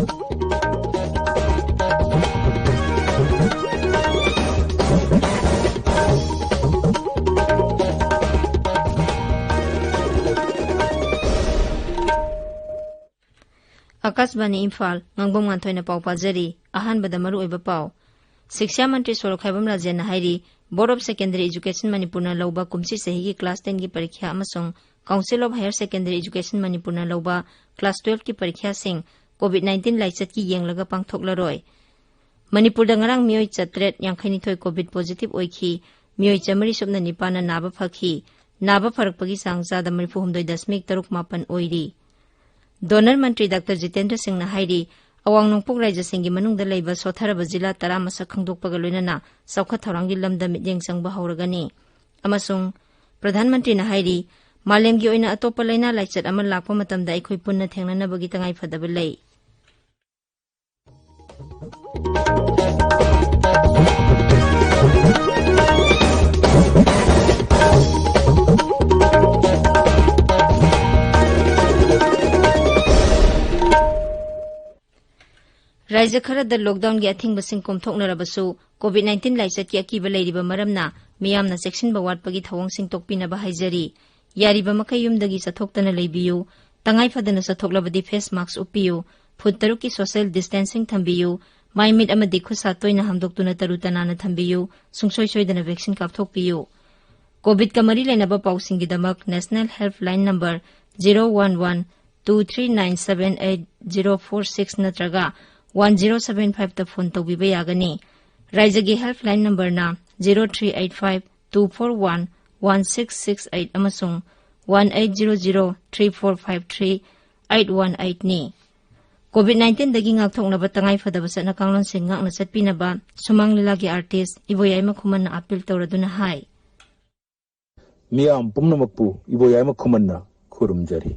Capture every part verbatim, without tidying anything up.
ꯑꯥꯀꯥꯁꯕꯥꯅꯤ ꯏꯝꯐꯥꯜ, ꯉꯥꯡꯕꯝ ꯉꯥꯟꯊꯣꯏꯅ ꯄꯥꯎ ꯄꯥꯖꯔꯤ꯫ ꯑꯍꯥꯟꯕꯗ ꯃꯔꯨꯑꯣꯏꯕ ꯄꯥꯎ꯫ ꯁꯤꯛꯁꯥ ꯃꯟꯇ꯭ꯔꯤ ꯁꯣꯔꯣꯛꯈꯥꯏꯕꯝ ꯔꯥꯖꯦꯟꯅ ꯍꯥꯏꯔꯤ, Board of Secondary Education ꯃꯅꯤꯄꯨꯔꯅ ꯂꯧꯕ ꯀꯨꯝꯁꯤ ꯆꯍꯤꯒꯤ class ten ꯒꯤ ꯄꯔꯤꯈ꯭ꯌꯥ ꯑꯃꯁꯨꯡ Council of Higher Secondary Education ꯃꯅꯤꯄꯨꯔꯅ ꯂꯧꯕ class twelve ꯀꯤ ꯄꯔꯤꯈ꯭ꯌꯥꯁꯤꯡ COVID nineteen ꯂꯥꯏꯆꯠꯀꯤ ꯌꯦꯡꯂꯒ ꯄꯥꯡꯊꯣꯛꯂꯔꯣꯏ꯫ ꯃꯅꯤꯄꯨꯔꯗ ꯉꯔꯥꯡ ꯃꯤꯑꯣꯏ ꯆꯥꯇ꯭ꯔꯦꯠ ꯌꯥꯡꯈꯩꯅꯤꯊꯣꯏ COVID positive ꯑꯣꯏꯈꯤ, ꯃꯤꯑꯣꯏ ꯆꯥꯃꯔꯤ ꯁꯨꯞꯅ ꯅꯤꯄꯥꯟꯅ ꯅꯥꯕ ꯐꯈꯤ, ꯅꯥꯕ ꯐꯔꯛꯄꯒꯤ ꯆꯥꯡ ꯆꯥꯗ ꯃꯔꯤꯐꯨ ꯍꯨꯝꯗꯣꯏ ꯗꯁꯃꯤꯛ ꯇꯔꯨꯛ ꯃꯥꯄꯟ ꯑꯣꯏꯔꯤ꯫ ꯗꯣꯅꯔ ꯃꯟꯇ꯭ꯔꯤ ꯗꯥꯛꯇꯔ ꯖꯤꯇꯦꯟꯗ꯭ꯔ ꯁꯤꯡꯅ ꯍꯥꯏꯔꯤ, ꯑꯋꯥꯡ ꯅꯣꯡꯄꯣꯛ ꯔꯥꯏꯖ꯭ꯌꯁꯤꯡꯒꯤ ꯃꯅꯨꯡꯗ ꯂꯩꯕ ꯁꯣꯠꯊꯔꯕ ꯖꯤꯂꯥ ꯇꯔꯥ ꯃꯁꯛ ꯈꯪꯗꯣꯛꯄꯒ ꯂꯣꯏꯅꯅ ꯆꯥꯎꯈꯠ ꯊꯧꯔꯥꯡꯒꯤ ꯂꯝꯗ ꯃꯤꯠꯌꯦꯡ ꯆꯪꯕ ꯍꯧꯔꯒꯅꯤ꯫ ꯑꯃꯁꯨꯡ ꯄ꯭ꯔꯙꯥꯟ ꯃꯟꯇ꯭ꯔꯤꯅ ꯍꯥꯏꯔꯤ, ꯃꯥꯂꯦꯝꯒꯤ ꯑꯣꯏꯅ ꯑꯇꯣꯞꯄ ꯂꯩꯅꯥ ꯂꯥꯏꯆꯠ ꯑꯃ ꯂꯥꯛꯄ ꯃꯇꯝꯗ ꯑꯩꯈꯣꯏ ꯄꯨꯟꯅ ꯊꯦꯡꯅꯅꯕꯒꯤ ꯇꯉꯥꯏꯐꯗꯕ ꯂꯩ꯫ ꯔꯥꯏꯖ꯭ꯌ ꯈꯔꯗ lockdown ꯒꯤ ꯑꯊꯤꯡꯕꯁꯤꯡ ꯀꯣꯝꯊꯣꯛꯅꯔꯕꯁꯨ, COVID nineteen ꯂꯥꯏꯆꯠꯀꯤ ꯑꯀꯤꯕ ꯂꯩꯔꯤꯕ ꯃꯔꯝꯅ ꯃꯤꯌꯥꯝꯅ ꯆꯦꯛꯁꯤꯟꯕ ꯋꯥꯠꯄꯒꯤ ꯊꯧꯑꯣꯡꯁꯤꯡ ꯇꯣꯛꯄꯤꯅꯕ ꯍꯥꯏꯖꯔꯤ꯫ ꯌꯥꯔꯤꯕ ꯃꯈꯩ ꯌꯨꯝꯗꯒꯤ ꯆꯠꯊꯣꯛꯇꯅ ꯂꯩꯕꯤꯌꯨ꯫ ꯇꯉꯥꯏ ꯐꯗꯅ ꯆꯠꯊꯣꯛꯂꯕꯗꯤ face mask ꯎꯞꯄꯤꯌꯨ꯫ Foot ꯇꯔꯨꯛꯀꯤ social distancing ꯊꯝꯕꯤꯌꯨ꯫ ꯃꯥꯏ ꯃꯤꯠ ꯑꯃꯗꯤ ꯈꯨꯠ ꯁꯥ ꯇꯣꯏꯅ ꯍꯥꯝꯗꯣꯛꯇꯨꯅ ꯇꯔꯨ ꯇꯅꯥꯟꯅ ꯊꯝꯕꯤꯌꯨ꯫ ꯁꯨꯡꯁꯣꯏ ꯁꯣꯏꯗꯅ vaccine ꯀꯥꯞꯊꯣꯛꯄꯤꯌꯨ꯫ COVID ꯀ ꯃꯔꯤ ꯂꯩꯅꯕ ꯄꯥꯎꯁꯤꯡꯒꯤꯗꯃꯛ National Helpline number zero one one two three nine seven eight zero four six ꯅꯠꯇ꯭ꯔꯒ one zero seven five ꯇ phone ꯇꯧꯕꯤꯕ ꯌꯥꯒꯅꯤ꯫ ꯔꯥꯏꯖ꯭ꯌꯒꯤ helpline number ꯅ zero three eight five two four one one six six eight ꯑꯃꯁꯨꯡ one eight zero zero three four five three eight one eight ꯅꯤ꯫ COVID nineteen ꯗꯒꯤ ꯉꯥꯛꯊꯣꯛꯅꯕ ꯇꯉꯥꯏ ꯐꯗꯕ ꯆꯠꯅ ꯀꯥꯡꯂꯣꯟꯁꯤꯡ ꯉꯥꯛꯅ ꯆꯠꯄꯤꯅꯕ ꯁꯨꯃꯥꯡ ꯂꯤꯂꯥꯒꯤ artist ꯏꯕꯣꯌꯥꯏꯃ ꯈꯨꯃꯟꯅ appeal ꯇꯧꯔꯗꯨꯅ ꯍꯥꯏ꯫ ꯃꯤꯌꯥꯝ ꯄꯨꯝꯅꯃꯛꯄꯨ ꯏꯕꯣꯌꯥꯏꯃ ꯈꯨꯃꯟꯅ ꯈꯨꯔꯨꯝꯖꯔꯤ꯫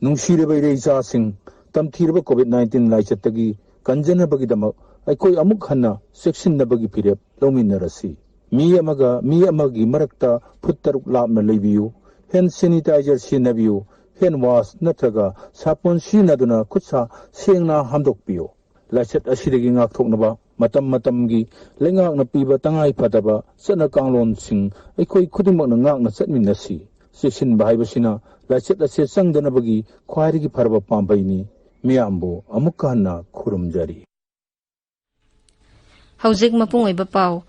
ꯅꯨꯡꯁꯤꯔꯕ ꯏꯔꯩ ꯏꯆꯥꯁꯤꯡ, ꯇꯝꯊꯤꯔꯕ COVID nineteen ꯂꯥꯏꯆꯠꯇꯒꯤ ꯀꯟꯖꯅꯕꯒꯤꯗꯃꯛ ꯑꯩꯈꯣꯏ ꯑꯃꯨꯛ ꯍꯟꯅ ꯆꯦꯛꯁꯤꯟꯅꯕꯒꯤ ꯐꯤꯔꯦꯞ ꯂꯧꯃꯤꯟꯅꯔꯁꯤ꯫ ꯃꯤ ꯑꯃꯒ ꯃꯤ ꯑꯃꯒꯤ ꯃꯔꯛꯇ foot ꯇꯔꯨꯛ ꯂꯥꯞꯅ ꯂꯩꯕꯤꯌꯨ꯫ Hand sanitizer ꯁꯤꯖꯤꯟꯅꯕꯤꯌꯨ꯫ ꯍꯦꯟ ꯋꯥꯁ ꯅꯠꯇ꯭ꯔꯒ ꯁꯥꯄꯣꯟ ꯁꯤꯖꯤꯟꯅꯗꯨꯅ ꯈꯨꯠ ꯁꯥ ꯁꯦꯡꯅ ꯍꯥꯝꯗꯣꯛꯄꯤꯌꯨ꯫ ꯂꯥꯏꯆꯠ ꯑꯁꯤꯗꯒꯤ ꯉꯥꯛꯊꯣꯛꯅꯕ ꯃꯇꯝ ꯃꯇꯝꯒꯤ ꯂꯩꯉꯥꯛꯅ ꯄꯤꯕ ꯇꯉꯥꯏ ꯐꯗꯕ ꯆꯠꯅ ꯀꯥꯡꯂꯣꯟꯁꯤꯡ ꯑꯩꯈꯣꯏ ꯈꯨꯗꯤꯡꯃꯛꯅ ꯉꯥꯛꯅ ꯆꯠꯃꯤꯟꯅꯁꯤ꯫ ꯆꯦꯛꯁꯤꯟꯕ ꯍꯥꯏꯕꯁꯤꯅ ꯂꯥꯏꯆꯠ ꯑꯁꯤ ꯆꯪꯗꯅꯕꯒꯤ ꯈ꯭ꯋꯥꯏꯗꯒꯤ ꯐꯔꯕ ꯄꯥꯝꯕꯩꯅꯤ꯫ ꯃꯤꯌꯥꯝꯕꯨ ꯑꯃꯨꯛꯀ ꯍꯟꯅ ꯈꯨꯔꯨꯝꯖꯔꯤ꯫ ꯍꯧꯖꯤꯛ ꯃꯄꯨꯡ ꯑꯣꯏꯕ ꯄꯥꯎ꯫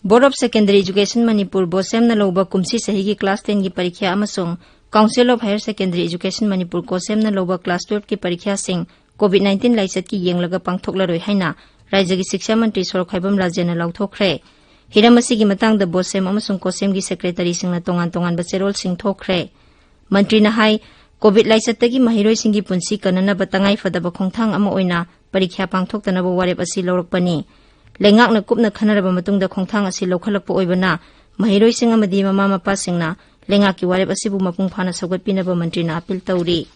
Board of Secondary Education Manipur, ꯕꯣꯁꯦꯝꯅ ꯂꯧꯕ ꯀꯨꯝꯁꯤ ꯆꯍꯤꯒꯤ class ten ꯒꯤ ꯄꯔꯤꯈ꯭ꯌꯥ ꯑꯃꯁꯨꯡ Council of Higher Secondary Education Manipur, ꯀꯣꯁꯦꯝꯅ ꯂꯧꯕ class twelve ꯀꯤ ꯄꯔꯤꯈ꯭ꯌꯥꯁꯤꯡ COVID nineteen ꯂꯥꯏꯆꯠꯀꯤ ꯌꯦꯡꯂꯒ ꯄꯥꯡꯊꯣꯛꯂꯔꯣꯏ ꯍꯥꯏꯅ ꯔꯥꯖ꯭ꯌꯒꯤ ꯁꯤꯛꯁꯥ ꯃꯟꯇ꯭ꯔꯤ ꯁꯣꯔꯣꯛꯈꯥꯏꯕꯝ ꯔꯥꯖꯦꯟꯅ ꯂꯥꯎꯊꯣꯛꯈ꯭ꯔꯦ꯫ ꯍꯤꯔꯝ ꯑꯁꯤꯒꯤ ꯃꯇꯥꯡꯗ ꯕꯣꯁꯦꯝ ꯑꯃꯁꯨꯡ ꯀꯣꯁꯦꯝꯒꯤ secretary ꯁꯤꯡꯅ ꯇꯣꯉꯥꯟ ꯇꯣꯉꯥꯟꯕ ꯆꯦꯔꯣꯜꯁꯤꯡ ꯊꯣꯛꯈ꯭ꯔꯦ꯫ ꯃꯟꯇ꯭ꯔꯤꯅ ꯍꯥꯏ, COVID ꯂꯥꯏꯆꯠꯇꯒꯤ ꯃꯍꯩꯔꯣꯏꯁꯤꯡꯒꯤ ꯄꯨꯟꯁꯤ ꯀꯟꯅꯅꯕ ꯇꯉꯥꯏ ꯐꯗꯕ ꯈꯣꯡꯊꯥꯡ ꯑꯃ ꯑꯣꯏꯅ ꯄꯔꯤꯈ꯭ꯌꯥ ꯄꯥꯡꯊꯣꯛꯇꯅꯕ ꯋꯥꯔꯦꯞ ꯑꯁꯤ ꯂꯧꯔꯛꯄꯅꯤ꯫ ꯂꯩꯉꯥꯛꯅ ꯀꯨꯞꯅ ꯈꯟꯅꯔꯕ ꯃꯇꯨꯡꯗ ꯈꯣꯡꯊꯥꯡ ꯑꯁꯤ ꯂꯧꯈꯠꯂꯛꯄ ꯑꯣꯏꯕꯅ ꯃꯍꯩꯔꯣꯏꯁꯤꯡ ꯑꯃꯗꯤ ꯃꯃꯥ ꯃꯄꯥꯁꯤꯡꯅ ꯂꯩꯉꯥꯛꯀꯤ ꯋꯥꯔꯦꯞ ꯑꯁꯤꯕꯨ ꯃꯄꯨꯡ ꯐꯥꯅ ꯁꯧꯒꯠꯄꯤꯅꯕ ꯃꯟꯇ꯭ꯔꯤꯅ appeal ꯇꯧꯔꯤ꯫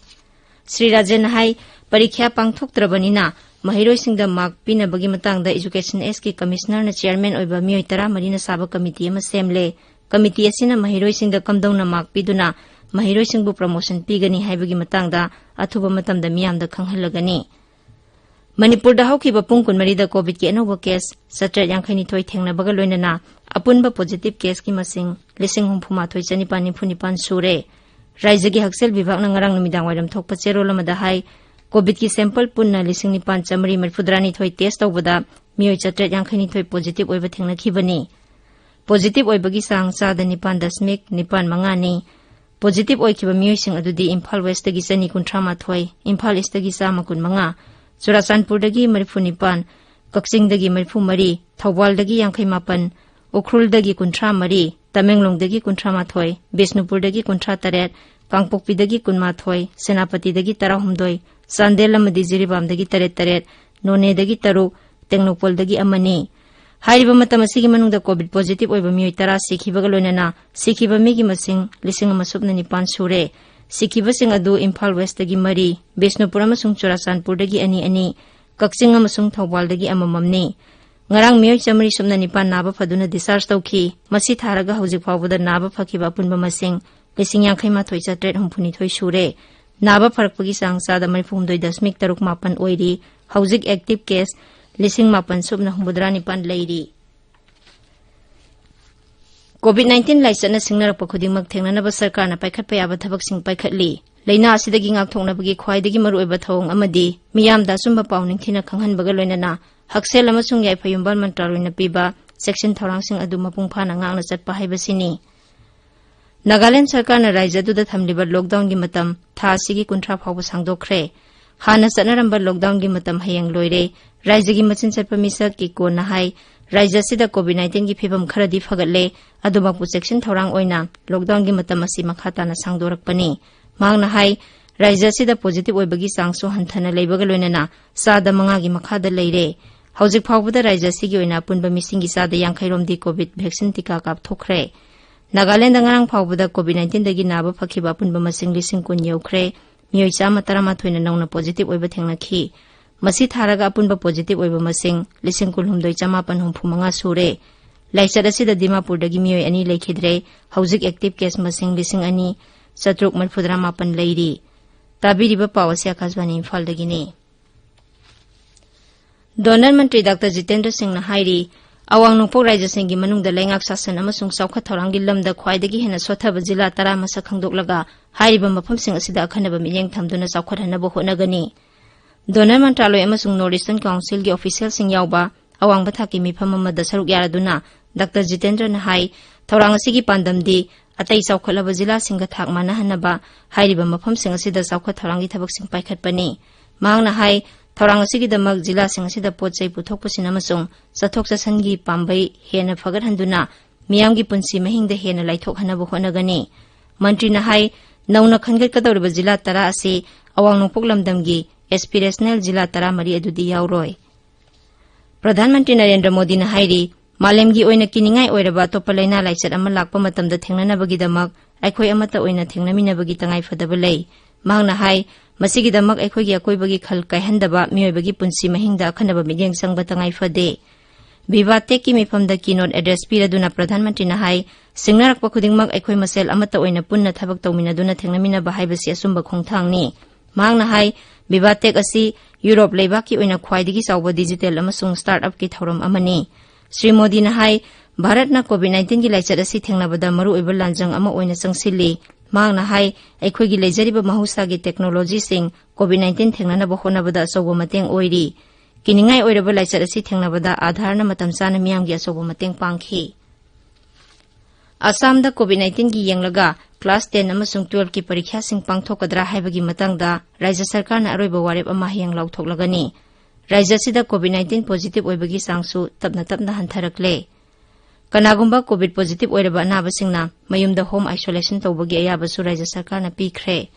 ꯁ꯭ꯔꯤ ꯔꯥꯖꯦꯟꯅ ꯍꯥꯏ, ꯄꯔꯤꯈ꯭ꯌꯥ ꯄꯥꯡꯊꯣꯛꯇ꯭ꯔꯕꯅꯤꯅ ꯃꯍꯩꯔꯣꯏꯁꯤꯡꯗ mark ꯄꯤꯅꯕꯒꯤ ꯃꯇꯥꯡꯗ Education Act ꯀꯤ commissioner ꯅ chairman ꯑꯣꯏꯕ ꯃꯤꯑꯣꯏ ꯇꯔꯥꯃꯔꯤꯅ ꯁꯥꯕ committee ꯑꯃ ꯁꯦꯝꯂꯦ꯫ Committee ꯑꯁꯤꯅ ꯃꯍꯩꯔꯣꯏꯁꯤꯡꯗ ꯀꯝꯗꯧꯅ mark ꯄꯤꯗꯨꯅ ꯃꯍꯩꯔꯣꯏꯁꯤꯡꯕꯨ promotion ꯄꯤꯒꯅꯤ ꯍꯥꯏꯕꯒꯤ ꯃꯇꯥꯡꯗ ꯑꯊꯨꯕ ꯃꯇꯝꯗ ꯃꯤꯌꯥꯝꯗ ꯈꯪꯍꯜꯂꯒꯅꯤ꯫ ꯃꯅꯤꯄꯨꯔꯗ ꯍꯧꯈꯤꯕ ꯄꯨꯡ ꯀꯨꯟꯃꯔꯤꯗ COVID ꯀꯤ ꯑꯅꯧꯕ case ꯆꯥꯇ꯭ꯔꯦꯠ ꯌꯥꯡꯈꯩ ꯅꯤꯊꯣꯏ ꯊꯦꯡꯅꯕꯒ ꯂꯣꯏꯅꯅ ꯑꯄꯨꯟꯕ positive case ꯀꯤ ꯃꯁꯤꯡ ꯂꯤꯁꯤꯡ ꯍꯨꯝꯐꯨ ꯃꯥꯊꯣꯏ ꯆꯅꯤꯄꯥꯟ ꯅꯤꯐꯨ ꯅꯤꯄꯥꯟ ꯁꯨꯔꯦ꯫ ꯔꯥꯖ꯭ꯌꯒꯤ ꯍꯛꯁꯦꯜ ꯕꯤꯚꯥꯒꯅ ꯉꯔꯥꯡ ꯅꯨꯃꯤꯗꯥꯡ ꯋꯥꯏꯔꯝ ꯊꯣꯛꯄ ꯆꯦꯔꯣꯜ ꯑꯃꯗ ꯍꯥꯏ, COVID ꯀꯤ sample ꯄꯨꯟꯅ ꯂꯤꯁꯤꯡ ꯅꯤꯄꯥꯟ ꯆꯥꯃꯔꯤ ꯃꯔꯤꯐꯨꯇꯔꯥꯅꯤꯊꯣꯏ test ꯇꯧꯕꯗ ꯃꯤꯑꯣꯏ ꯆꯥꯇ꯭ꯔꯦꯠ ꯌꯥꯡꯈꯩ ꯅꯤꯊꯣꯏ positive ꯑꯣꯏꯕ ꯊꯦꯡꯅꯈꯤꯕꯅꯤ꯫ Positive ꯑꯣꯏꯕꯒꯤ ꯆꯥꯡ ꯆꯥꯗ ꯅꯤꯄꯥꯟ ꯗꯁꯃꯤꯛ ꯅꯤꯄꯥꯟ ꯃꯉꯥꯅꯤ꯫ Positive ꯑꯣꯏꯈꯤꯕ ꯃꯤꯑꯣꯏꯁꯤꯡ ꯑꯗꯨꯗꯤ ꯏꯝꯐꯥꯜ West ꯇꯒꯤ ꯆꯅꯤ ꯀꯨꯟꯊ꯭ꯔꯥ ꯃꯥꯊꯣꯏ, ꯏꯝꯐꯥꯜ East ꯇꯒꯤ ꯆꯥꯝꯃ ꯀꯨꯟ ꯃꯉꯥ, ꯆꯨꯔꯥꯆꯥꯟꯄꯨꯔꯗꯒꯤ ꯃꯔꯤꯐꯨ ꯅꯤꯄꯥꯟ, ꯀꯛꯆꯤꯡꯗꯒꯤ ꯃꯔꯤꯐꯨ ꯃꯔꯤ, ꯊꯧꯕꯥꯜꯗꯒꯤ ꯌꯥꯡꯈꯩ ꯃꯥꯄꯟ, ꯎꯈ꯭ꯔꯨꯜꯗꯒꯤ ꯀꯨꯟꯊ꯭ꯔꯥ ꯃꯔꯤ, ꯇꯃꯦꯡꯂꯣꯡꯗꯒꯤ ꯀꯨꯟꯊ꯭ꯔꯥ ꯃꯥꯊꯣꯏ, ꯕꯤꯁꯅꯨꯄꯨꯔꯗꯒꯤ ꯀꯨꯟꯊ꯭ꯔꯥ ꯇꯔꯦꯠ, ꯀꯥꯡꯄꯣꯛꯄꯤꯗꯒꯤ ꯀꯨꯟꯃꯥꯊꯣꯏ, ꯁꯦꯅꯥꯄꯇꯤꯗꯒꯤ ꯇꯔꯥꯍꯨꯝꯗꯣꯏ, ꯆꯥꯟꯗꯦꯜ ꯑꯃꯗꯤ ꯖꯤꯔꯤꯕꯥꯝꯗꯒꯤ ꯇꯔꯦꯠ ꯇꯔꯦꯠ, ꯅꯣꯅꯦꯗꯒꯤ ꯇꯔꯨꯛ, ꯇꯦꯡꯅꯧꯄꯜꯗꯒꯤ ꯑꯃꯅꯤ꯫ ꯍꯥꯏꯔꯤꯕ ꯃꯇꯝ ꯑꯁꯤꯒꯤ ꯃꯅꯨꯡꯗ COVID positive ꯑꯣꯏꯕ ꯃꯤꯑꯣꯏ ꯇꯔꯥ ꯁꯤꯈꯤꯕꯒ ꯂꯣꯏꯅꯅ ꯁꯤꯈꯤꯕ ꯃꯤꯒꯤ ꯃꯁꯤꯡ ꯂꯤꯁꯤꯡ ꯑꯃ ꯁꯨꯞꯅ ꯅꯤꯄꯥꯟ ꯁꯨꯔꯦ꯫ ꯁꯤꯈꯤꯕꯁꯤꯡ ꯑꯗꯨ ꯏꯝꯐꯥꯜ West ꯇꯒꯤ ꯃꯔꯤ, ꯕꯤꯁꯅꯨꯄꯨꯔ ꯑꯃꯁꯨꯡ ꯆꯨꯔꯥꯆꯥꯟꯄꯨꯔꯗꯒꯤ ꯑꯅꯤ ꯑꯅꯤ, ꯀꯛꯆꯤꯡ ꯑꯃꯁꯨꯡ ꯊꯧꯕꯥꯜꯗꯒꯤ ꯑꯃꯃꯝꯅꯤ꯫ ꯉꯔꯥꯡ ꯃꯤꯑꯣꯏ ꯆꯥꯃꯔꯤ ꯁꯨꯞꯅ ꯅꯤꯄꯥꯟ ꯅꯥꯕ ꯐꯗꯨꯅ discharge ꯇꯧꯈꯤ꯫ ꯃꯁꯤ ꯊꯥꯔꯒ ꯍꯧꯖꯤꯛ ꯐꯥꯎꯕꯗ ꯅꯥꯕ ꯐꯈꯤꯕ ꯑꯄꯨꯟꯕ ꯃꯁꯤꯡ ꯂꯤꯁꯤꯡ ꯌꯥꯡꯈꯩ ꯃꯥꯊꯣꯏ ꯆꯥꯇ꯭ꯔꯦꯠ ꯍꯨꯝꯐꯨ ꯅꯤꯊꯣꯏ ꯁꯨꯔꯦ꯫ ꯅꯥꯕ ꯐꯔꯛꯄꯒꯤ ꯆꯥꯡ ꯆꯥꯗ ꯃꯔꯤꯐꯨ ꯍꯨꯝꯗꯣꯏ ꯗꯁꯃꯤꯛ ꯇꯔꯨꯛ ꯃꯥꯄꯟ ꯑꯣꯏꯔꯤ꯫ ꯍꯧꯖꯤꯛ active case ꯂꯤꯁꯤꯡ ꯃꯥꯄꯟ ꯁꯨꯞꯅ ꯍꯨꯝꯐꯨꯇꯔꯥ ꯅꯤꯄꯥꯟ ꯂꯩꯔꯤ꯫ COVID nineteen ꯂꯥꯏꯆꯠꯅ ꯁꯤꯡꯅꯔꯛꯄ ꯈꯨꯗꯤꯡꯃꯛ ꯊꯦꯡꯅꯅꯕ ꯁꯔꯀꯥꯔꯅ ꯄꯥꯏꯈꯠꯄ ꯌꯥꯕ ꯊꯕꯛꯁꯤꯡ ꯄꯥꯏꯈꯠꯂꯤ꯫ ꯂꯥꯏꯅꯥ ꯑꯁꯤꯗꯒꯤ ꯉꯥꯛꯊꯣꯛꯅꯕꯒꯤ ꯈ꯭ꯋꯥꯏꯗꯒꯤ ꯃꯔꯨꯑꯣꯏꯕ ꯊꯧꯑꯣꯡ ꯑꯃꯗꯤ ꯃꯤꯌꯥꯝꯗ ꯑꯆꯨꯝꯕ ꯄꯥꯎ ꯅꯤꯡꯊꯤꯅ ꯈꯪꯍꯟꯕꯒ ꯂꯣꯏꯅꯅ ꯍꯛꯁꯦꯜ ꯑꯃꯁꯨꯡ ꯌꯥꯏꯐ ꯌꯨꯝꯕꯥꯜ ꯃꯟꯇ꯭ꯔꯥꯂꯣꯏꯅ ꯄꯤꯕ ꯆꯦꯛꯁꯤꯟ ꯊꯧꯔꯥꯡꯁꯤꯡ ꯑꯗꯨ ꯃꯄꯨꯡ ꯐꯥꯅ ꯉꯥꯛꯅ ꯆꯠꯄ ꯍꯥꯏꯕꯁꯤꯅꯤ꯫ ꯅꯥꯒꯥꯂꯦꯟ ꯁꯔꯀꯥꯔꯅ ꯔꯥꯖ꯭ꯌ ꯑꯗꯨꯗ ꯊꯝꯂꯤꯕ lockdownꯒꯤ ꯃꯇꯝ ꯊꯥ ꯑꯁꯤꯒꯤ ꯀꯨꯟꯊ꯭ꯔꯥ ꯐꯥꯎꯕ ꯁꯥꯡꯗꯣꯛꯈ꯭ꯔꯦ꯫ ꯍꯥꯟꯅ ꯆꯠꯅꯔꯝꯕ lockdownꯒꯤ ꯃꯇꯝ ꯍꯌꯦꯡ ꯂꯣꯏꯔꯦ꯫ ꯔꯥꯖ꯭ꯌꯒꯤ ꯃꯆꯤꯟ ꯆꯠꯄ ꯃꯤꯁꯛ ꯀꯤꯀꯣꯟꯅ ꯍꯥꯏ, ꯔꯥꯖ꯭ꯌ ꯑꯁꯤꯗ COVID nineteenꯒꯤ ꯐꯤꯕꯝ ꯈꯔꯗꯤ ꯐꯒꯠꯂꯦ, ꯑꯗꯨꯃꯛꯄꯨ ꯆꯦꯛꯁꯤꯟ ꯊꯧꯔꯥꯡ ꯑꯣꯏꯅ lockdownꯒꯤ ꯃꯇꯝ ꯑꯁꯤ ꯃꯈꯥ ꯇꯥꯅ ꯁꯥꯡꯗꯣꯔꯛꯄꯅꯤ꯫ ꯃꯍꯥꯛꯅ ꯍꯥꯏ, ꯔꯥꯖ꯭ꯌ ꯑꯁꯤꯗ positive ꯑꯣꯏꯕꯒꯤ ꯆꯥꯡꯁꯨ ꯍꯟꯊꯅ ꯂꯩꯕꯒ ꯂꯣꯏꯅꯅ ꯆꯥꯗ ꯃꯉꯥꯒꯤ ꯃꯈꯥꯗ ꯂꯩꯔꯦ꯫ ꯍꯧꯖꯤꯛ ꯐꯥꯎꯕꯗ ꯔꯥꯖ꯭ꯌ ꯑꯁꯤꯒꯤ ꯑꯣꯏꯅ ꯑꯄꯨꯟꯕ ꯃꯤꯁꯤꯡꯒꯤ ꯆꯥꯗ ꯌꯥꯡꯈꯩ ꯔꯣꯝꯗꯤ COVID vaccine ꯇꯤꯀꯥ ꯀꯥꯞꯊꯣꯛꯈ꯭ꯔꯦ꯫ ꯅꯥꯒꯥꯂꯦꯟꯗ ꯉꯔꯥꯡ ꯐꯥꯎꯕꯗ COVID nineteenꯗꯒꯤ ꯅꯥꯕ ꯐꯈꯤꯕ ꯑꯄꯨꯟꯕ ꯃꯁꯤꯡ ꯂꯤꯁꯤꯡ ꯀꯨꯟ ꯌꯧꯈ꯭ꯔꯦ꯫ ꯃꯤꯑꯣꯏ ꯆꯥꯝꯃ ꯇꯔꯥꯃꯥꯊꯣꯏꯅ ꯅꯧꯅ positive ꯑꯣꯏꯕ ꯊꯦꯡꯅꯈꯤ꯫ ꯃꯁꯤ ꯊꯥꯔꯒ ꯑꯄꯨꯟꯕ positive ꯑꯣꯏꯕ ꯃꯁꯤꯡ ꯂꯤꯁꯤꯡ ꯀꯨꯟꯍꯨꯝꯗꯣꯏ ꯆꯥꯃꯥꯄꯟ ꯍꯨꯝꯐꯨ ꯃꯉꯥ ꯁꯨꯔꯦ꯫ ꯂꯥꯏꯆꯠ ꯑꯁꯤꯗ ꯗꯤꯃꯥꯄꯨꯔꯗꯒꯤ ꯃꯤꯑꯣꯏ ꯑꯅꯤ ꯂꯩꯈꯤꯗ꯭ꯔꯦ꯫ ꯍꯧꯖꯤꯛ active case ꯃꯁꯤꯡ ꯂꯤꯁꯤꯡ ꯑꯅꯤ ꯆꯥꯇ꯭ꯔꯨꯛ ꯃꯔꯤꯐꯨꯇꯔꯥ ꯃꯥꯄꯟ ꯂꯩꯔꯤ꯫ ꯇꯥꯕꯤꯔꯤꯕ ꯄꯥꯎ ꯑꯁꯤ ꯑꯀꯥꯁꯕꯥꯅꯤ ꯏꯝꯐꯥꯜꯗꯒꯤꯅꯤ꯫ ꯗꯣꯅꯔ ꯃꯟꯇ꯭ꯔꯤ ꯗꯥꯛꯇꯔ ꯖꯤꯇꯦꯟꯗ꯭ꯔ ꯁꯤꯡꯅ ꯍꯥꯏꯔꯤ, ꯑꯋꯥꯡ ꯅꯣꯡꯄꯣꯛ ꯔꯥꯖ꯭ꯌꯁꯤꯡꯒꯤ ꯃꯅꯨꯡꯗ ꯂꯩꯉꯥꯛ ꯁꯥꯁꯟ ꯑꯃꯁꯨꯡ ꯆꯥꯎꯈꯠ ꯊꯧꯔꯥꯡꯒꯤ ꯂꯝꯗ ꯈ꯭ꯋꯥꯏꯗꯒꯤ ꯍꯦꯟꯅ ꯁꯣꯠꯊꯕ ꯖꯤꯂꯥ ꯇꯔꯥ ꯃꯁꯛ ꯈꯪꯗꯣꯛꯂꯒ ꯍꯥꯏꯔꯤꯕ ꯃꯐꯝꯁꯤꯡ ꯑꯁꯤꯗ ꯑꯈꯟꯅꯕ ꯃꯤꯠꯌꯦꯡ ꯊꯝꯗꯨꯅ ꯆꯥꯎꯈꯠꯍꯟꯅꯕ ꯍꯣꯠꯅꯒꯅꯤ꯫ ꯗꯣꯅꯔ ꯃꯟꯇ꯭ꯔꯥꯂꯣꯏ ꯑꯃꯁꯨꯡ North Eastern Councilꯒꯤ officialꯁꯤꯡ ꯌꯥꯎꯕ ꯑꯋꯥꯡꯕ ꯊꯥꯛꯀꯤ ꯃꯤꯐꯝ ꯑꯃꯗ ꯁꯔꯨꯛ ꯌꯥꯔꯗꯨꯅ ꯗꯥꯛꯇꯔ ꯖꯤꯇꯦꯟꯗ꯭ꯔꯅ ꯍꯥꯏ, ꯊꯧꯔꯥꯡ ꯑꯁꯤꯒꯤ ꯄꯥꯟꯗꯝꯗꯤ ꯑꯇꯩ ꯆꯥꯎꯈꯠꯂꯕ ꯖꯤꯂꯥꯁꯤꯡꯒ ꯊꯥꯛ ꯃꯥꯟꯅꯍꯟꯅꯕ ꯍꯥꯏꯔꯤꯕ ꯃꯐꯝꯁꯤꯡ ꯑꯁꯤꯗ ꯆꯥꯎꯈꯠ ꯊꯧꯔꯥꯡꯒꯤ ꯊꯕꯛꯁꯤꯡ ꯄꯥꯏꯈꯠꯄꯅꯤ꯫ ꯃꯍꯥꯛꯅ ꯍꯥꯏ, ꯊꯧꯔꯥꯡ ꯑꯁꯤꯒꯤꯗꯃꯛ ꯖꯤꯂꯥꯁꯤꯡ ꯑꯁꯤꯗ ꯄꯣꯠ ꯆꯩ ꯄꯨꯊꯣꯛ ꯄꯨꯁꯤꯟ ꯑꯃꯁꯨꯡ ꯆꯠꯊꯣꯛ ꯆꯠꯁꯤꯟꯒꯤ ꯄꯥꯝꯕꯩ ꯍꯦꯟꯅ ꯐꯒꯠꯍꯟꯗꯨꯅ ꯃꯤꯌꯥꯝꯒꯤ ꯄꯨꯟꯁꯤ ꯃꯍꯤꯡꯗ ꯍꯦꯟꯅ ꯂꯥꯏꯊꯣꯛꯍꯟꯅꯕ ꯍꯣꯠꯅꯒꯅꯤ꯫ ꯃꯟꯇ꯭ꯔꯤꯅ ꯍꯥꯏ, ꯅꯧꯅ ꯈꯟꯒꯠꯀꯗꯧꯔꯤꯕ ꯖꯤꯂꯥ ꯇꯔꯥ ꯑꯁꯤ ꯑꯋꯥꯡ ꯅꯣꯡꯄꯣꯛ ꯂꯝꯗꯝꯒꯤ aspirational ꯖꯤꯂꯥ ꯇꯔꯥꯃꯔꯤ ꯑꯗꯨꯗꯤ ꯌꯥꯎꯔꯣꯏ꯫ ꯄ꯭ꯔꯙꯥꯟ ꯃꯟꯇ꯭ꯔꯤ ꯅꯔꯦꯟꯗ꯭ꯔ ꯃꯣꯗꯤꯅ ꯍꯥꯏꯔꯤ, ꯃꯥꯂꯦꯝꯒꯤ ꯑꯣꯏꯅ ꯀꯤꯅꯤꯡꯉꯥꯏ ꯑꯣꯏꯔꯕ ꯑꯇꯣꯞꯄ ꯂꯥꯏꯅꯥ ꯂꯥꯏꯆꯠ ꯑꯃ ꯂꯥꯛꯄ ꯃꯇꯝꯗ ꯊꯦꯡꯅꯅꯕꯒꯤꯗꯃꯛ ꯑꯩꯈꯣꯏ ꯑꯃꯠꯇ ꯑꯣꯏꯅ ꯊꯦꯡꯅꯃꯤꯟꯅꯕꯒꯤ ꯇꯉꯥꯏꯐꯗꯕ ꯂꯩ꯫ ꯃꯍꯥꯛꯅ ꯍꯥꯏ, ꯃꯁꯤꯒꯤꯗꯃꯛ ꯑꯩꯈꯣꯏꯒꯤ ꯑꯀꯣꯏꯕꯒꯤ ꯈꯜ ꯀꯥꯏꯍꯟꯗꯕ, ꯃꯤꯑꯣꯏꯕꯒꯤ ꯄꯨꯟꯁꯤ ꯃꯍꯤꯡꯗ ꯑꯈꯟꯅꯕ ꯃꯤꯠꯌꯦꯡ ꯆꯪꯕ ꯇꯉꯥꯏꯐꯗꯦ꯫ ꯚꯤꯚꯥꯇꯦꯛꯀꯤ ꯃꯤꯐꯝꯗ keynote address ꯄꯤꯔꯗꯨꯅ ꯄ꯭ꯔꯙꯥꯟ ꯃꯟꯇ꯭ꯔꯤꯅ ꯍꯥꯏ, ꯁꯤꯡꯅꯔꯛꯄ ꯈꯨꯗꯤꯡꯃꯛ ꯑꯩꯈꯣꯏ ꯃꯁꯦꯜ ꯑꯃꯠꯇ ꯑꯣꯏꯅ ꯄꯨꯟꯅ ꯊꯕꯛ ꯇꯧꯃꯤꯟꯅꯗꯨꯅ ꯊꯦꯡꯅꯃꯤꯟꯅꯕ ꯍꯥꯏꯕꯁꯤ ꯑꯆꯨꯝꯕ ꯈꯣꯡꯊꯥꯡꯅꯤ꯫ ꯃꯍꯥꯛꯅ ꯍꯥꯏ, ꯚꯤꯚꯥꯇꯦꯛ ꯑꯁꯤ ꯌꯨꯔꯣꯞ ꯂꯩꯕꯥꯛꯀꯤ ꯑꯣꯏꯅ ꯈ꯭ꯋꯥꯏꯗꯒꯤ ꯆꯥꯎꯕ ꯗꯤꯖꯤꯇꯦꯜ ꯑꯃꯁꯨꯡ ꯁ꯭ꯇꯥꯔꯠ ꯑꯞꯀꯤ ꯊꯧꯔꯝ ꯑꯃꯅꯤ꯫ ꯁ꯭ꯔꯤ ꯃꯣꯗꯤꯅ ꯍꯥꯏ, ꯚꯥꯔꯠꯅ ꯀꯣꯚꯤꯗ ꯅꯥꯏꯟꯇꯤꯟꯒꯤ ꯂꯥꯏꯆꯠ ꯑꯁꯤ ꯊꯦꯡꯅꯕꯗ ꯃꯔꯨꯑꯣꯏꯕ ꯂꯥꯟꯖꯪ ꯑꯃ ꯑꯣꯏꯅ ꯆꯪꯁꯤꯜꯂꯤ꯫ ꯃꯍꯥꯛꯅ ꯍꯥꯏ, ꯑꯩꯈꯣꯏꯒꯤ ꯂꯩꯖꯔꯤꯕ ꯃꯍꯧꯁꯥꯒꯤ ꯇꯦꯛꯅꯣꯂꯣꯖꯤꯁꯤꯡ ꯀꯣꯚꯤꯗ ꯅꯥꯏꯟꯇꯤꯟ ꯊꯦꯡꯅꯅꯕ ꯍꯣꯠꯅꯕꯗ ꯑꯆꯧꯕ ꯃꯇꯦꯡ ꯑꯣꯏꯔꯤ꯫ ꯀꯤꯅꯤꯡꯉꯥꯏ ꯑꯣꯏꯔꯕ ꯂꯥꯏꯆꯠ ꯑꯁꯤ ꯊꯦꯡꯅꯕꯗ ꯑꯥꯙꯥꯔꯅ ꯃꯇꯝ ꯆꯥꯅ ꯃꯤꯌꯥꯝꯒꯤ ꯑꯆꯧꯕ ꯃꯇꯦꯡ ꯄꯥꯡꯈꯤ꯫ ꯑꯁꯥꯝꯗ ꯀꯣꯚꯤꯗ ꯅꯥꯏꯟꯇꯤꯟꯒꯤ ꯌꯦꯡꯂꯒ ꯀ꯭ꯂꯥꯁ ꯇꯦꯟ ꯑꯃꯁꯨꯡ ꯇꯨꯋꯦꯜꯐꯀꯤ ꯄꯔꯤꯈ꯭ꯌꯥꯁꯤꯡ ꯄꯥꯡꯊꯣꯛꯀꯗ꯭ꯔꯥ ꯍꯥꯏꯕꯒꯤ ꯃꯇꯥꯡꯗ ꯔꯥꯖ꯭ꯌ ꯁꯔꯀꯥꯔꯅ ꯑꯔꯣꯏꯕ ꯋꯥꯔꯦꯞ ꯑꯃ ꯍꯌꯦꯡ ꯂꯥꯎꯊꯣꯛꯂꯒꯅꯤ꯫ ꯔꯥꯖ꯭ꯌ ꯑꯁꯤꯗ ꯀꯣꯚꯤꯗ ꯅꯥꯏꯟꯇꯤꯟ ꯄꯣꯖꯤꯇꯤꯚ ꯑꯣꯏꯕꯒꯤ ꯆꯥꯡꯁꯨ ꯇꯞꯅ ꯇꯞꯅ ꯍꯟꯊꯔꯛꯂꯦ꯫ ꯀꯅꯥꯒꯨꯝꯕ ꯀꯣꯚꯤꯗ ꯄꯣꯖꯤꯇꯤꯚ ꯑꯣꯏꯔꯕ ꯑꯅꯥꯕꯁꯤꯡꯅ ꯃꯌꯨꯝꯗ ꯍꯣꯝ ꯑꯥꯏꯁꯣꯂꯦꯁꯟ ꯇꯧꯕꯒꯤ ꯑꯌꯥꯕꯁꯨ ꯔꯥꯖ꯭ꯌ ꯁꯔꯀꯥꯔꯅ ꯄꯤꯈ꯭ꯔꯦ꯫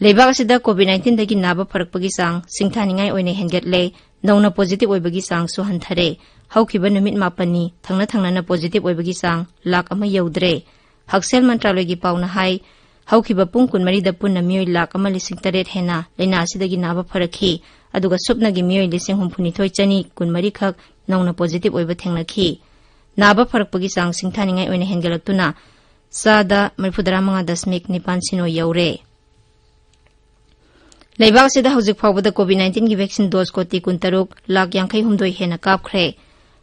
ꯂꯩꯕꯥꯛ ꯑꯁꯤꯗ ꯀꯣꯚꯤꯗ ꯅꯥꯏꯟꯇꯤꯟꯗꯒꯤ ꯅꯥꯕ ꯐꯔꯛꯄꯒꯤ ꯆꯥꯡ ꯁꯤꯡꯊꯥꯅꯤꯡꯉꯥꯏ ꯑꯣꯏꯅ ꯍꯦꯟꯒꯠꯂꯦ꯫ ꯅꯧꯅ ꯄꯣꯖꯤꯇꯤꯚ ꯑꯣꯏꯕꯒꯤ ꯆꯥꯡꯁꯨ ꯍꯟꯊꯔꯦ꯫ ꯍꯧꯈꯤꯕ ꯅꯨꯃꯤꯠ ꯃꯥꯄꯟꯅꯤ ꯊꯪꯅ ꯊꯪꯅꯅ ꯄꯣꯖꯤꯇꯤꯚ ꯑꯣꯏꯕꯒꯤ ꯆꯥꯡ ꯂꯥꯈ ꯑꯃ ꯌꯧꯗ꯭ꯔꯦ꯫ ꯍꯛꯁꯦꯜ ꯃꯟꯇ꯭ꯔꯥꯂꯣꯏꯒꯤ ꯄꯥꯎꯅ ꯍꯥꯏ, ꯍꯧꯈꯤꯕ ꯄꯨꯡ ꯀꯨꯟꯃꯔꯤꯗ ꯄꯨꯟꯅ ꯃꯤꯑꯣꯏ ꯂꯥꯈ ꯑꯃ ꯂꯤꯁꯤꯡ ꯇꯔꯦꯠ ꯍꯦꯟꯅ ꯂꯥꯏꯅꯥ ꯑꯁꯤꯗꯒꯤ ꯅꯥꯕ ꯐꯔꯛꯈꯤ, ꯑꯗꯨꯒ ꯁꯨꯞꯅꯒꯤ ꯃꯤꯑꯣꯏ ꯂꯤꯁꯤꯡ ꯍꯨꯝꯐꯨꯅꯤꯊꯣꯏ ꯆꯅꯤ ꯀꯨꯟꯃꯔꯤ ꯈꯛ ꯅꯧꯅ ꯄꯣꯖꯤꯇꯤꯚ ꯑꯣꯏꯕ ꯊꯦꯡꯅꯈꯤ꯫ ꯅꯥꯕ ꯐꯔꯛꯄꯒꯤ ꯆꯥꯡ ꯁꯤꯡꯊꯥꯅꯤꯡꯉꯥꯏ ꯑꯣꯏꯅ ꯍꯦꯟꯒꯠꯂꯛꯇꯨꯅ ꯆꯥꯗ ꯃꯔꯤꯐꯨꯇꯔꯥ ꯃꯉꯥ ꯗꯁꯃꯤꯛ ꯅꯤꯄꯥꯟ ꯁꯤꯅꯣ ꯌꯧꯔꯦ꯫ ꯂꯩꯕꯥꯛ ꯑꯁꯤꯗ ꯍꯧꯖꯤꯛ ꯐꯥꯎꯕꯗ ꯀꯣꯚꯤꯗ ꯅꯥꯏꯟꯇꯤꯟꯒꯤ ꯚꯦꯛꯁꯤꯟ ꯗꯣꯁ ꯀꯣꯇꯤ ꯀꯨꯟꯇꯔꯨꯛ ꯂꯥꯈ ꯌꯥꯡꯈꯩ ꯍꯨꯝꯗꯣꯏ ꯍꯦꯟꯅ ꯀꯥꯞꯈ꯭ꯔꯦ꯫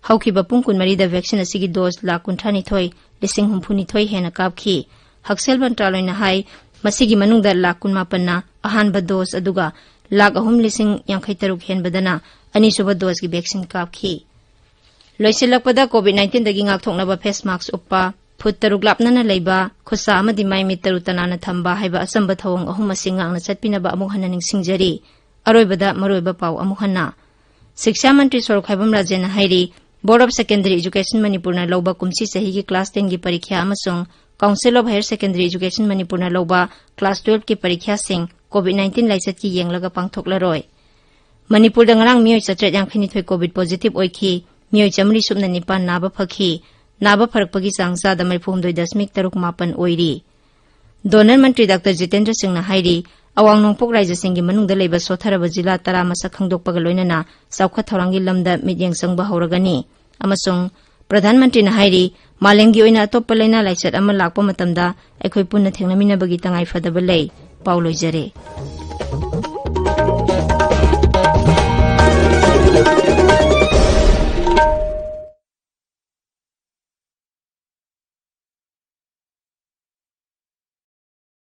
ꯍꯧꯈꯤꯕ ꯄꯨꯡ ꯀꯨꯟꯃꯔꯤꯗ ꯚꯦꯛꯁꯤꯟ ꯑꯁꯤꯒꯤ ꯗꯣꯁ ꯂꯥꯈ ꯀꯨꯟꯊ꯭ꯔꯥꯅꯤꯊꯣꯏ ꯂꯤꯁꯤꯡ ꯍꯨꯝꯐꯨꯅꯤꯊꯣꯏ ꯍꯦꯟꯅ ꯀꯥꯞꯈꯤ꯫ ꯍꯛꯁꯦꯜ ꯃꯟꯇ꯭ꯔꯥꯂꯣꯏꯅ ꯍꯥꯏ, ꯃꯁꯤꯒꯤ ꯃꯅꯨꯡꯗ ꯂꯥꯈ ꯀꯨꯟꯃꯥꯄꯟꯅ ꯑꯍꯥꯟꯕ ꯗꯣꯁ, ꯑꯗꯨꯒ ꯂꯥꯈ ꯑꯍꯨꯝ ꯂꯤꯁꯤꯡ ꯌꯥꯡꯈꯩ ꯇꯔꯨꯛ ꯍꯦꯟꯕꯗꯅ ꯑꯅꯤꯁꯨꯕ ꯗꯣꯁꯀꯤ ꯚꯦꯛꯁꯤꯟ ꯀꯥꯞꯈꯤ꯫ ꯂꯣꯏꯁꯤꯜꯂꯛꯄꯗ, ꯀꯣꯚꯤꯗ ꯅꯥꯏꯟꯇꯤꯟꯗꯒꯤ ꯉꯥꯛꯊꯣꯛꯅꯕ ꯐꯦꯁ ꯃꯥꯛꯁ ꯎꯞꯄ, ꯐꯨꯠ ꯇꯔꯨꯛ ꯂꯥꯞꯅꯅ ꯂꯩꯕ, ꯈꯨꯠꯁꯥ ꯑꯃꯗꯤ ꯃꯥꯏ ꯃꯤꯠ ꯇꯔꯨ ꯇꯅꯥꯟꯅ ꯊꯝꯕ ꯍꯥꯏꯕ ꯑꯆꯝꯕ ꯊꯧꯑꯣꯡ ꯑꯍꯨꯝ ꯑꯁꯤ ꯉꯥꯛꯅ ꯆꯠꯄꯤꯅꯕ ꯑꯃꯨꯛ ꯍꯟꯅ ꯅꯤꯡꯁꯤꯡꯖꯔꯤ꯫ ꯑꯔꯣꯏꯕꯗ ꯃꯔꯨꯑꯣꯏꯕ ꯄꯥꯎ ꯑꯃꯨꯛ ꯍꯟꯅ꯫ ꯁꯤꯛꯁꯥ ꯃꯟꯇ꯭ꯔꯤ ꯁꯣꯔꯣꯛꯈꯥꯏꯕꯝ ꯔꯥꯖꯦꯟꯅ ꯍꯥꯏꯔꯤ, Board of Secondary Education ꯃꯅꯤꯄꯨꯔꯅ ꯂꯧꯕ ꯀꯨꯝꯁꯤ ꯆꯍꯤꯒꯤ ꯀ꯭ꯂꯥꯁ ꯇꯦꯟꯒꯤ ꯄꯔꯤꯈ꯭ꯌꯥ ꯑꯃꯁꯨꯡ Council of Higher Secondary Education ꯃꯅꯤꯄꯨꯔꯅ ꯂꯧꯕ ꯀ꯭ꯂꯥꯁ ꯇꯨꯋꯦꯜꯐꯀꯤ ꯄꯔꯤꯈ꯭ꯌꯥꯁꯤꯡ ꯀꯣꯚꯤꯗ ꯅꯥꯏꯟꯇꯤꯟ ꯂꯥꯏꯆꯠꯀꯤ ꯌꯦꯡꯂꯒ ꯄꯥꯡꯊꯣꯛꯂꯔꯣꯏ꯫ ꯃꯅꯤꯄꯨꯔꯗ ꯉꯔꯥꯡ ꯃꯤꯑꯣꯏ ꯆꯥꯇ꯭ꯔꯦꯠ ꯌꯥꯡꯈꯩꯅꯤꯊꯣꯏ ꯀꯣꯚꯤꯗ ꯄꯣꯖꯤꯇꯤꯚ ꯑꯣꯏꯈꯤ, ꯃꯤꯑꯣꯏ ꯆꯥꯃꯔꯤ ꯁꯨꯞꯅ ꯅꯤꯄꯥꯟ ꯅꯥꯕ ꯐꯈꯤ, ꯅꯥꯕ ꯐꯔꯛꯄꯒꯤ ꯆꯥꯡ ꯆꯥꯗ ꯃꯔꯤꯐꯨꯍꯨꯝꯗꯣꯏ ꯗꯁꯃꯤꯛ ꯇꯔꯨꯛ ꯃꯥꯄꯟ ꯑꯣꯏꯔꯤ꯫ ꯗꯣꯅꯔ ꯃꯟꯇ꯭ꯔꯤ ꯗꯥꯛꯇꯔ ꯖꯤꯇꯦꯟꯗ꯭ꯔ ꯁꯤꯡꯅ ꯍꯥꯏꯔꯤ, ꯑꯋꯥꯡ ꯅꯣꯡꯄꯣꯛ ꯔꯥꯏꯖ꯭ꯌꯁꯤꯡꯒꯤ ꯃꯅꯨꯡꯗ ꯂꯩꯕ ꯁꯣꯠꯊꯔꯕ ꯖꯤꯂꯥ ꯇꯔꯥ ꯃꯁꯛ ꯈꯪꯗꯣꯛꯄꯒ ꯂꯣꯏꯅꯅ ꯆꯥꯎꯈꯠ ꯊꯧꯔꯥꯡꯒꯤ ꯂꯝꯗ ꯃꯤꯠꯌꯦꯡ ꯆꯪꯕ ꯍꯧꯔꯒꯅꯤ ꯑꯃꯁꯨꯡ ꯄ꯭ꯔꯙꯥꯟ ꯃꯟꯇ꯭ꯔꯤꯅ ꯍꯥꯏꯔꯤ, ꯃꯥꯂꯦꯝꯒꯤ ꯑꯣꯏꯅ ꯑꯇꯣꯞꯄ ꯂꯥꯏꯅꯥ ꯂꯥꯏꯆꯠ ꯑꯃ ꯂꯥꯛꯄ ꯃꯇꯝꯗ ꯑꯩꯈꯣꯏ ꯄꯨꯟꯅ ꯊꯦꯡꯅꯃꯤꯟꯅꯕꯒꯤ ꯇꯉꯥꯏ ꯐꯗꯕ ꯂꯩ꯫ ꯄꯥꯎ ꯂꯣꯏꯖꯔꯦ꯫